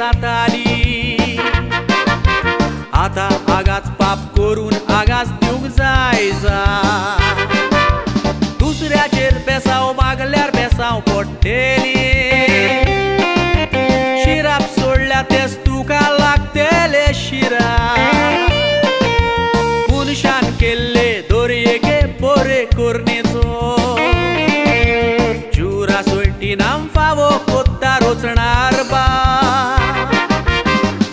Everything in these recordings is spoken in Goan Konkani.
जाताली आतां आगाच पाप करून आगाच दिवंक जाय जा दुसऱ्याचेर बेसाव मागल्यार बेसाव पडटेली शिराप सोडल्या तेच तुका लागतेले शिरा मनशान केल्ले दोरयेके बरे करणेचो जुरा सोयटीनाम फावो कोत्ता रोचणार बा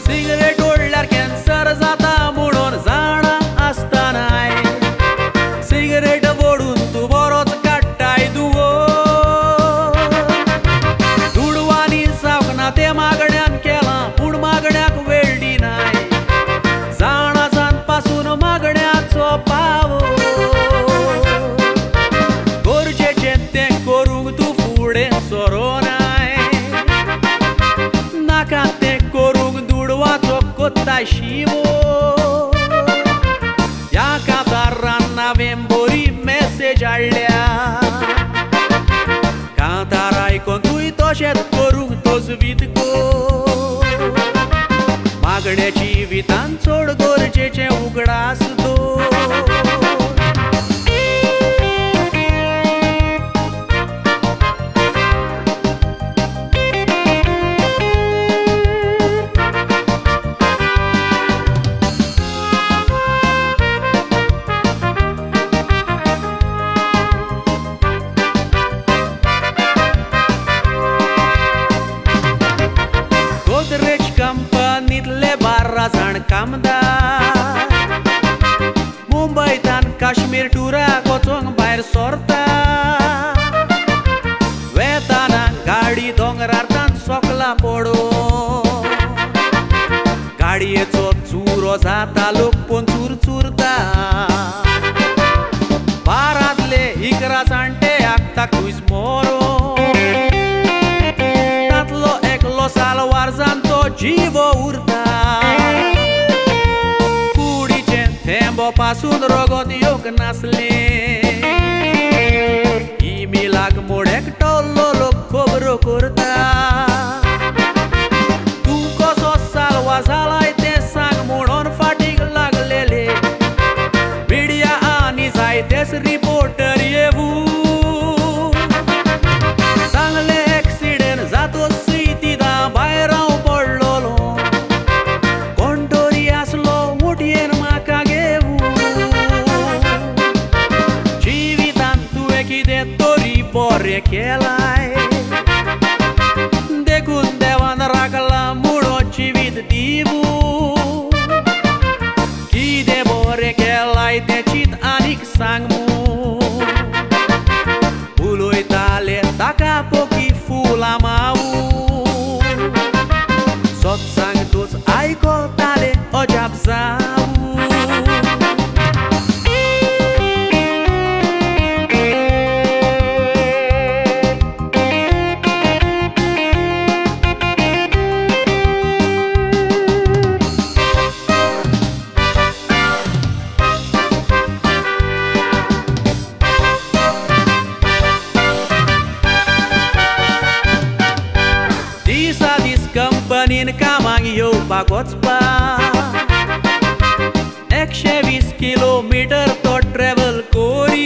सिगरेट ओडल्यार कॅन्सर जाता म्हणून जाणा आसतनाय सिगरेट ओडून तूं बरोच काडटाय दुवो दुडवांनी जावंक ना तें मागण्यान केलां पूण मागण्याक वेळ दिनाय जाणा जावन पासून मागण्याचो पावो गरजेचें तें करूंक तूं फुडें सरोनाय नाका तें करूंक दुडवाचो कोत्ताय शिवो ह्या कांतारान हांवें बरी मॅसेज हाडल्या कांतार आयकोन तूंय तशेंच करूंक तजवीज कर मागण्या जिवितान चड गरजेचें उगडास दवर. गोदरेज कंपनीतले 12 जाण कामदार मुंबयतान काश्मीर टुराक वचोंक भायर सरता वेताना गाडी दोंगरार तान सोकला पडोन गाडयेचो चुरो जाता लोक पण चुरचुरता बारांतले 11 जाणटे आगताक थंयच मरोन तांतलो एकलो सालवार जावन तो जिवो उरता कुडीचें थेंबो पासून रगत येवंक नासलें इमिलाक म्हूण एकटो लोक खबरो करता तूं कसो सालवार जालाय तें सांग म्हणून फाटीक लागलेले मिडिया आनी जायतेच रिपोर्टर येवूं सांगलें एक्सिडेंट जातोच तिदा भायर हांव पडलोलो कोण तरी आसलो मुठयेन म्हाका घेवूं जिवितान तुवें कितें तरी बरें केलाय देखून देवान राखला म्हणून जिवीत दिवूं कितें बरें केलाय तें चिंत आनीक सांग मूं उलयताले ताका पोकी फुलां मावूं सत्संग तूच आयकताले अजाप जावूं. दिसा दीस कंपनीन कामाक येवपाक वचपाक 120 किलोमिटर तो ट्रॅवल कोरी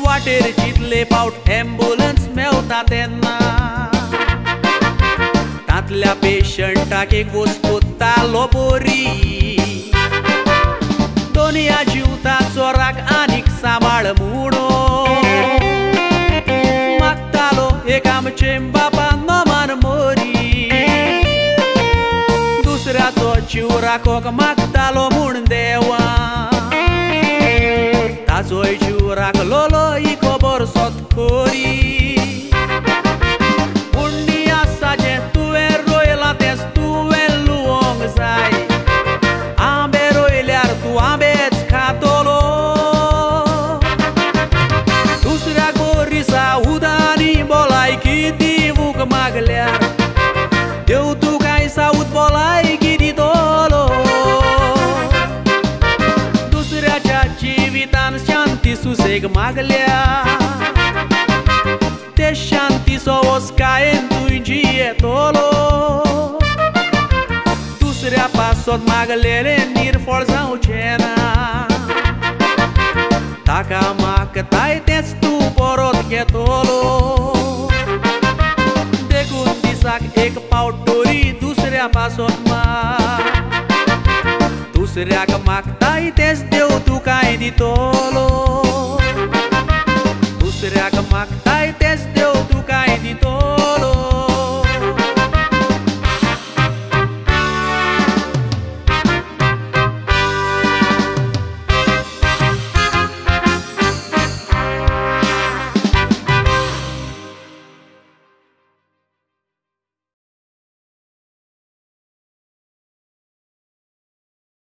वाटेर जितले पावट एम्बुलन्स मेवता तेन्ना तांतल्या पेशंटाक एक वचकोतालो बोरी दोनया जिवताचो राग आनीक सांबाळ म्हणून मागतालो एक आमचे बाबा नमान मोरी दुसऱ्याचो जीव राखोंक मागतालो म्हूण देवा ताजोय जीव राखलोलो ही खबर सत खरी पुण्य आसा जें तुवें रोयलां तेंच तुवें लुवोंक जाय आंबे रोयल्यार तूं आंबेच खातलो दुसऱ्याक बरी सावदानी भलायकी दिवंक मागल्यार देव तुकाय सावद भलायकी दितलो दुसऱ्याच्या जिवितान शांती सुसेग मागल्या ते ते शांतीचो वस्कायेन तूं जियेतलो. दुसऱ्या पासत मागलेलें निर्फळ जावचें ना. ताका मागताय तेंच तूं परत घेतलो. देखून दिसाक एक पावट तरी दुसऱ्या पासत माग. दुसऱ्याक मागताय तेंच देव तुकाय दितलो.